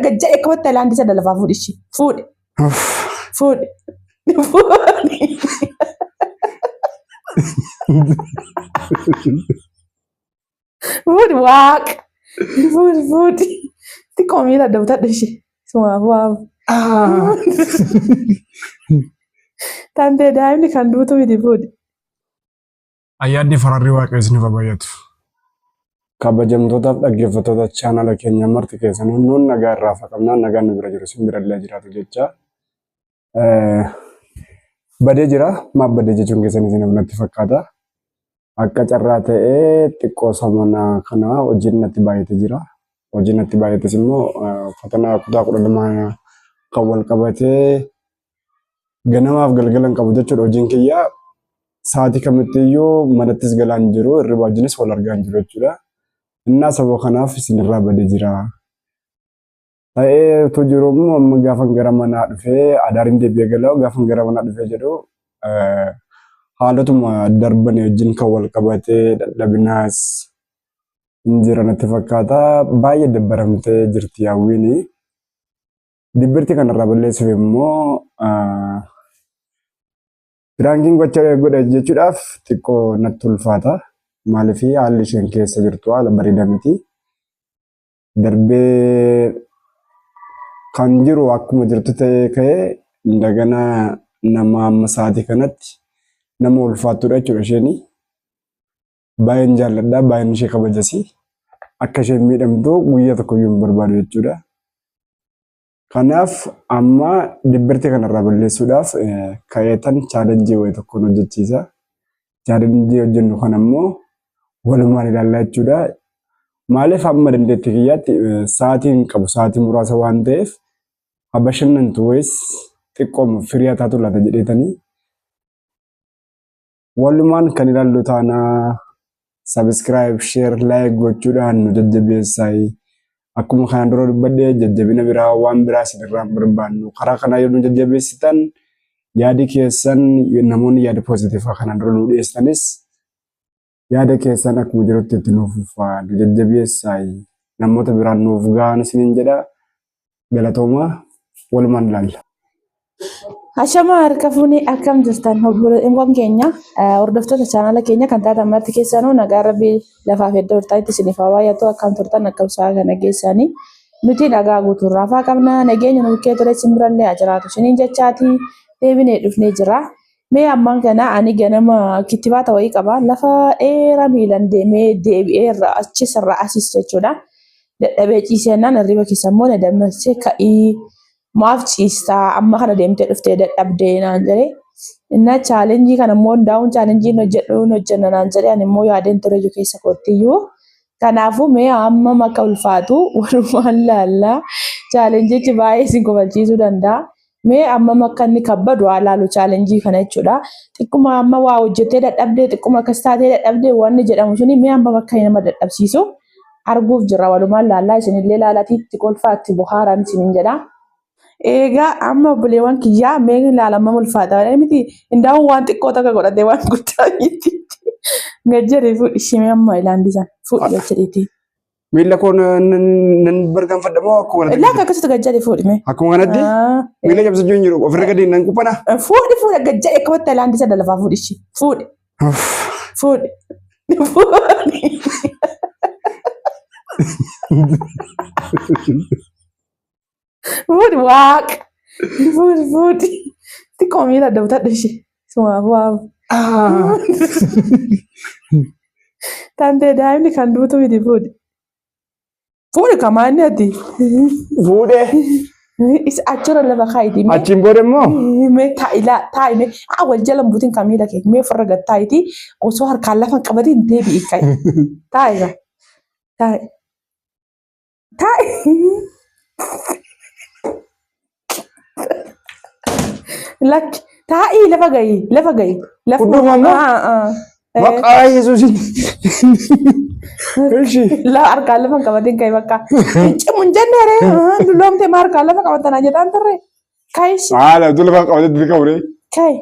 Gad jedhe akkamatti Taayilaandii sana lafaa fuudhi ishii. Fuudhi. Fuudhi. Fuudhi. Fuudhi waaqa. Fuudhi fuudhi. Xiqqoo miila adda butadhu ishii. Sumaaf waamu. Tantee daa'imni kan duutu miti fuudhi. Ayyaanni fararri Waaqayyo isiniif haa baay'atu. Kabajamtootaaf dhaggeeffattoota chaanala keenya marti keessanuu nuun nagaa irraa faqamnaa nagaan nu bira jiru isin bira illee jiraatu jecha. Badee jira maaf badee jechuun keessan isin natti fakkaata. Akka carraa ta'ee xiqqoo samana kana hojiin natti baay'ate jira. Hojiin natti baay'ates immoo fatanaa kutaa 12 kan wal qabatee ganamaaf galgala hin qabu jechuudha hojiin kiyya. Sa'aatii kamitti iyyuu manattis galaa hin jiru, hirriba wajjinis wal argaa hin jiru jechuudha. Innaa sababa kanaaf isinirraa badee jira. Ta'ee utuu jiru immoo amma gaafan gara manaa dhufee adaariin deebi'ee gala gaafan gara manaa dhufee jedhu haalotuma darban wajjin kan wal qabatee dadhabinaas hin jira natti fakkaata. Baay'ee dabbaramtee jirti hawwiini. Dibbirtii kanarraa balleessuuf immoo piraankiin gocha godha jechuudhaaf xiqqoo natti ulfaata. Maaliif haalli isheen keessa jirtu haala bareedaa miti. Darbee kan jiru akkuma jirtu ta'ee ka'ee indagana nama amma sa'aatii kanatti nama ulfaattudha jechuudha isheen. Baay'een jaalladha, baay'een ishee kabajasi. Akka isheen miidhamtu guyyaa tokkoyyuu hin barbaadu jechuudha. Kanaaf amma dibbirtii kanarraa balleessuudhaaf ka'eetan chaalenjii wayii tokkoon hojjechiisa. Chaalenjii hojjennu kana immoo walumaan ilaallaa jechuudha. Maaliif amma dandeettii kiyyaatti sa'aatii hin qabu sa'aatii muraasa waan ta'eef haa bashannantu wayis xiqqooma firii haa taatu laata jedheetanii Walumaan kan ilaallu taanaa subscribe, share, like gochuudhaan nu jajjabeessaa. Akkuma kanaan dura dubbadhe jajjabina biraa waan biraa isinirraa hin barbaannu. Karaa kanaa yoo nu jajjabeessitan yaadi keessan namoonni yaada poozitiivaa kanaan dura nu dhiyeessanis yaada keessan akkuma jirutti itti nuuf fufaa nu jajjabeessaa. Namoota biraan nuuf gahaan isiniin jedha. Galatoomaa walumaan ilaalla. Ashamaa harka fuunee akkam jirtan obboleewwan keenya hordoftoota chaanala keenya kan taatan marti keessanuu nagaa rabbii lafaaf iddoo jirtanitti isiniif haa baay'atu akkam turtan akkam sa'a kana geessanii nuti nagaa guutuun raafaa qabna nageenya nu bukkee ture isin birallee haa jiraatu isiniin jechaati deebinee dhufnee jira. Mee ammaan kana ani ganama kittibaata wayii qaba lafa dheeraa miilan deemee deebi'ee irraa achis irraa asis jechuudha. Dadhabee ciiseenaan hirriba keessa immoo na dammaqsee ka'ii maaf ciistaa amma kana deemtee dhuftee dadhabdee naan jedhe. Inna chaalenjii kana immoo hundaa'uun chaalenjii hin hojjedhu hin hojjenna naan jedhe ani immoo yaadeen ture iyyuu keessa koottiyyuu. Kanaafuu mee hammam akka ulfaatu walumaan laallaa chaalenjichi baay'ee isin kofalchiisuu danda'a. Mee hammam akka inni kabbadu haa laalu chaalenjii kana jechuudha. Xiqquma amma waa hojjettee dadhabdee xiqquma akkas taatee dadhabdee wanni jedhamu suni mee hammam akka nama dadhabsiisu arguuf jirra walumaan laallaa isinillee laalatii itti kolfaa itti bohaaraan isinin jedha. Eegaa amma obboleewwan kiyyaa mee ilaala hammam ulfaata miti indaa'uun waan xiqqoo takka godhatee waan guddaa miti. Gad jedhee fuudhi shimee amma ilaandi san fuudhi gad jedheetii. Miila koo nan bargaanfadha moo akkuma kanatti? Laakka akkasitti gad jedhe fuudhi mee. Akkuma kanatti miila cabsachuu hin jiru ofirra gadi nan quphana. Fuudhi fuudhi gad jedhe akkamatti ilaandi sana lafaa fuudhi ishii fuudhi. Fuudhi. Fuudhi. Fuudhi waaqa. Fuudhi fuudhi. Xiqqoo miila adda butadhu ishee. Sumaaf waamu. Tantee daa'imni kan duutu miti fuudhi. Fuudhi kamaa inni ati. Fuudhee Isa achirra lafa kaayiti. Mee achiin booda immoo mee taa'i laa taa'i mee haa wal jala hin butin kan miila kee mee ofirra gad taa'iti osoo harkaan lafa hin qabatin deebi'i ka'i. Taa'i gaa. Taa'i. Taa'i. Lakki taa'ii lafa gahi lafa gahi. Hunduma immoo? Maqaa Yesuusiin. Ishi. La harkaan lafa hin qabatin ka'i bakka. Hin cimu hin jenne ree dulloomte ma harkaan lafa qabatan jedhaan turre. Ka'i shi Haala utuu lafa qabatee dirqama ree. ka'i.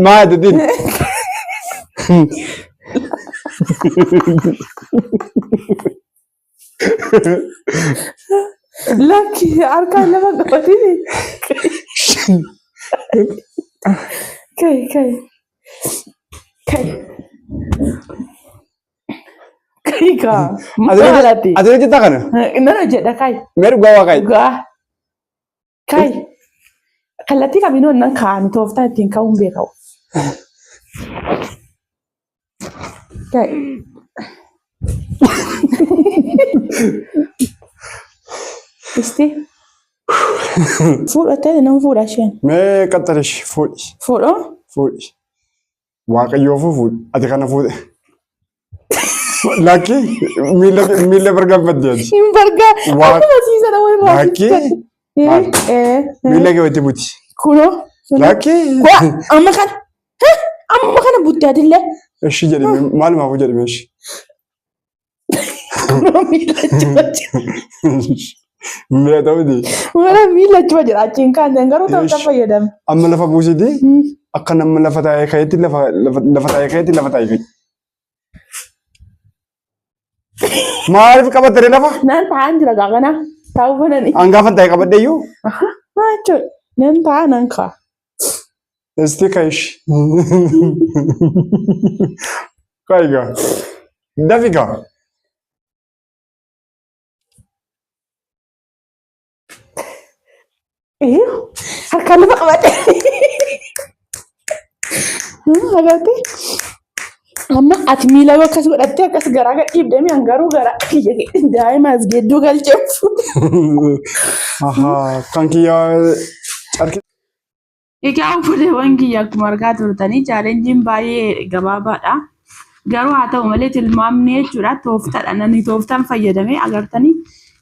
Maa jedhin. Lakki harkaan lafa qabatini. Kai kai kai kai kaa. Maalati? Ati hojjetaa kana? Nan hojjedha kai. Mee dhugaa waa kai. Dhugaa. Kai. Kallattii kamiinuu nan kaa'ani tooftaa ittiin ka'uun beekamu. Kai. Isti. Fuudhattee nan fuudha isheen. Mee qaxxarish fuudhi. Fuudhoo? Fuudhi. Waaqayyoofuu fuudhi. Ati kana fuudhe. Lakki miila miila bargaaffatte ati. Hin bargaa. Akkuma siisana wal irraa. Lakki Maal? Miila kee walitti buti. Kunoo. Lakki. Waa amma kana. Amma kana butte atillee. Eshi jedhi maalumaafuu jedhi meeshi. Kunoo miila achuma jira. Miila ta'uti. Wara miila achuma jira achiin kaan garuu ta'u fayyadame. Amma lafa buusiti akka nama lafa taa'ee ka'etti lafa lafa taa'ee ka'etti lafa taa'ee ka'e. Maaliif qabattee lafa? Nan taa'an jira gaa kana taa'uu banani. An gaafan taa'e qabadhe iyyuu. Maal jechuudha? Nan taa'a nan ka'a. Isti ka'ish. Ka'i gaa. Dafi gaa. Harkaan lafa qabadhe. Agartee? Amma ati miila yoo akkas godhattee akkas garaa gad dhiibdee mi'an garuu garaa kiyya daa'ima as gidduu galchee Ahaa, kan kiyya carqii. Egaa obboleewwan kiyya akkuma argaa turtanii chaalenjiin baay'ee gabaabaadha. Garuu haa ta'u malee tilmaamni jechuudha tooftaadha. Namni tooftaan fayyadamee agartanii.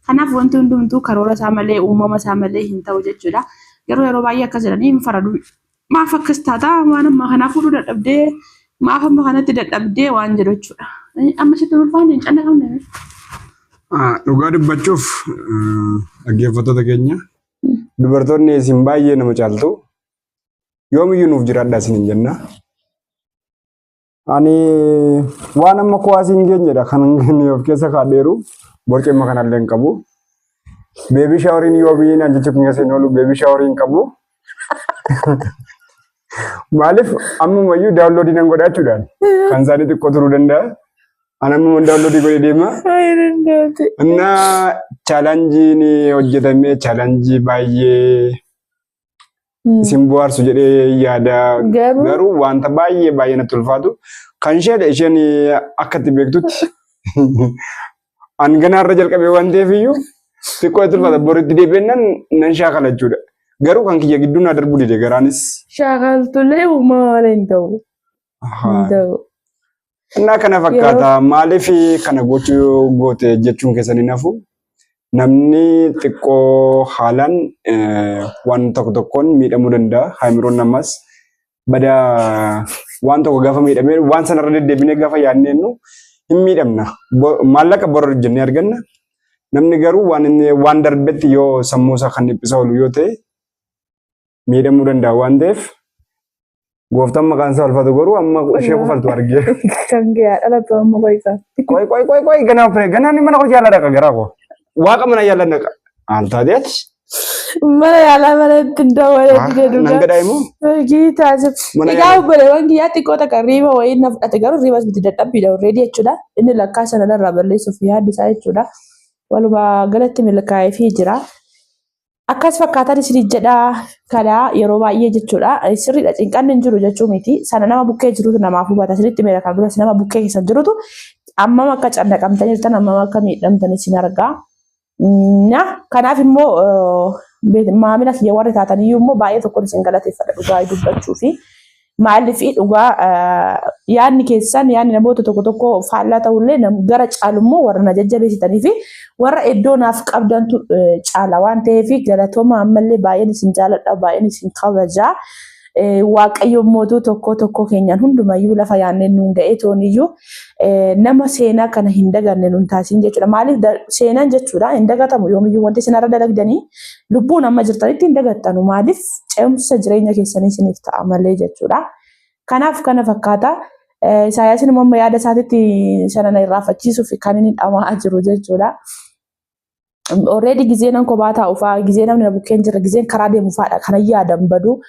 Kanaaf wanti hundumtuu karoora isaa malee uumama isaa malee hin ta'u jechuudha. Garuu yeroo baay'ee akkas jedhanii hin faradu. Maaf akkas taata waan ammaa kanaa fuudhuu dadhabdee maaf amma kanatti dadhabdee waan jedhu jechuudha. Amma sitti hin ulfaanne hin cannaqamne. Dhugaa dubbachuuf dhaggeeffattoota keenya dubartoonni isin baay'ee nama caaltu. Yoomiyyuu nuuf jiraadhaa isiniin jenna. Ani waan amma kuwaasii hin geenyedha kan inni of keessa kaadheeru borcimma kanallee hin qabu. Beebii shaaworiin yoomiin an jecha kun keessa hin oolu beebii shaaworii hin qabu. Maaliif ammumayyuu daawunloodii nan godha jechuudhaan kan isaanii xiqqoo turuu danda'a. An ammuma daawunloodii godhee deema. Innaa chaalanjiin hojjetamee chaalanjii baay'ee isin bohaarsu jedhee yaada. Garuu Garuu wanta baay'ee baay'ee natti ulfaatu. Kan isheedha isheen akka itti beektutti an ganaa irra jalqabee waan ta'eef iyyuu xiqqoo itti ulfaata. Boritti deebi'een nan nan shaakala jechuudha. Garuu kan kiyya gidduu naa darbuu dide garaanis. Shaakaltullee uumaa malee hin ta'u. Hin ta'u. Innaa kana fakkaata. Maaliif kana gochuu goote jechuun keessan hin hafu. Namni xiqqoo haalaan waan tokko tokkoon miidhamuu danda'a. Haimiroon namaas bada waan tokko gaafa miidhamee waan sanarra deddeebinee gaafa yaadneennu hin miidhamna. Maallaqa bor hojjennee arganna. Namni garuu waan inni waan darbetti yoo sammuu isaa kan dhiphisa oolu yoo ta'e miidhamuu danda'a waan ta'eef gooftaan maqaan isaa ulfaatu garuu amma ishee kofaltu argee. Kan kee haa dhalatu amma qoy isaa. Qoy qoy qoy qoy ganaa fure ganaa ni mana koo yaala dhaqa garaa koo. Waaqa mana yaala dhaqa. Maal taatee ati? Mana yaalaa mana ittiin dawwalee dide Nan dhugaa. gadhaa immoo Hojii taasif. Mana Egaa yaalaa. obboleewwan kiyyaa xiqqoo takka riiba wayii na fudhate garuu riibas miti dadhabbiidha already jechuudha. Inni lakkaa sana narraa balleessuuf yaaddi isaa jechuudha. Walumaa galatti milkaa'eefii jira. Akkas fakkaatan isin jedha kana yeroo baay'ee jechuudha. Sirriidha cinqanni hin jiru jechuu miti. Sana nama bukkee jirutu namaaf hubata. Isinitti meera kan duras nama bukkee keessan jirutu ammam akka cannaqamtanii jirtan ammam akka miidhamtan isin argaa. Na kanaaf immoo maamila kiyya warri taatan iyyuu immoo baay'ee tokkoon isin galateeffadha dhugaa dubbachuu fi Maaliif dhugaa yaadni keessan yaadni namoota tokko tokko faallaa ta'ullee gara caalu immoo warra na jajjabeessitanii fi warra iddoo naaf qabdantu caala waan ta'eef galatooma ammallee baay'een isin jaaladha baay'een isin kabaja. Waaqayyo mootuu tokko tokko keenyaan hundumayyuu lafa yaanneen nuun ga'ee tooniyyuu nama seenaa kana hin daganne nuun taasisin jechuudha. Maaliif seenaan jechuudha hin dagatamu yoomiyyuu wanti isin irra dalagdanii lubbuun amma jirtanitti hin dagattanu maaliif ce'umsa jireenya keessanii isiniif ta'a malee jechuudha. Kanaaf kana fakkaata. Isaayyaasiin immoo amma yaada isaatitti sana na irraanfachiisuuf kan inni dhama'aa jiru jechuudha. Already gizee nan kophaa taa'u fa'aa, gizee namni na bukkeen jira, gizeen karaa deemu fa'aadha kanan yaadan badu.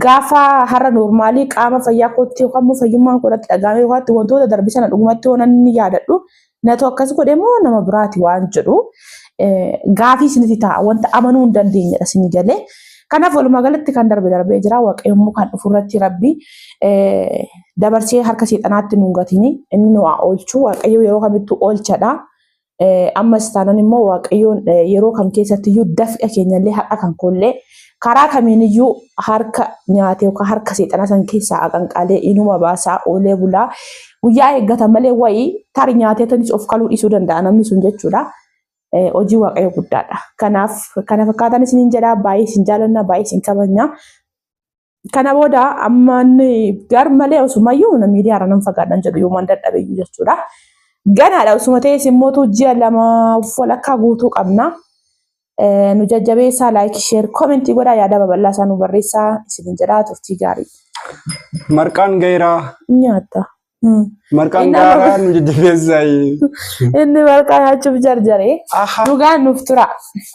Gaafa har'a noormaalii qaama fayyaa kootti yookaan immoo fayyummaan koo irratti dhaga'amee yookaan wantoota darbe sana dhugumatti yoo nan yaadadhu natu akkas godhe moo nama biraati waan jedhu gaafii isinitti ta'a wanta amanuu hin dandeenyedha isinii galee. Kanaaf walumaa galatti kan darbe darbee jira waaqayyo immoo kan dhufu irratti rabbi dabarsee harka seexanaatti nu hin gatini inni nu haa oolchu waaqayyo yeroo kamittuu oolchadha. Ammas taanan immoo Waaqayyoon yeroo kam keessattiyyuu dafqa keenyallee har'a kan koollee karaa kamiiniyyuu harka nyaate yookaan harka seexanaa san keessaa aqanqaalee inuma baasaa oolee bulaa guyyaa eeggata malee wayii tari nyaateetanis of kaluu dhiisuu danda'a namni sun jechuudha. Hojii Waaqayyo guddaadha. Kanaaf kana fakkaatan isiniin jedha baay'ee isin jaalanna baay'ee isin kabajna. Kana booda amma inni gar malee osumayyuu miidiyaa irra nan fagaadhan jedhu yoomaan dadhabeyyuu jechuudha. Ganaadha osuma ta'es immoo ji'a 2 walakkaa guutuu qabna. Nu jajjabeessaa laayikii sheer koomentii godhaa yaada babal'aa isaa nu barreessaa isinin jedhaa turtii gaarii. Marqaan gaheeraa. Nyaatta. Marqaan Inni amma- gaaraa nu jajjabeessaa. Inni marqaa nyaachuuf jarjaree. Aha. Dhugaan nuuf tura.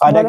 Aadaa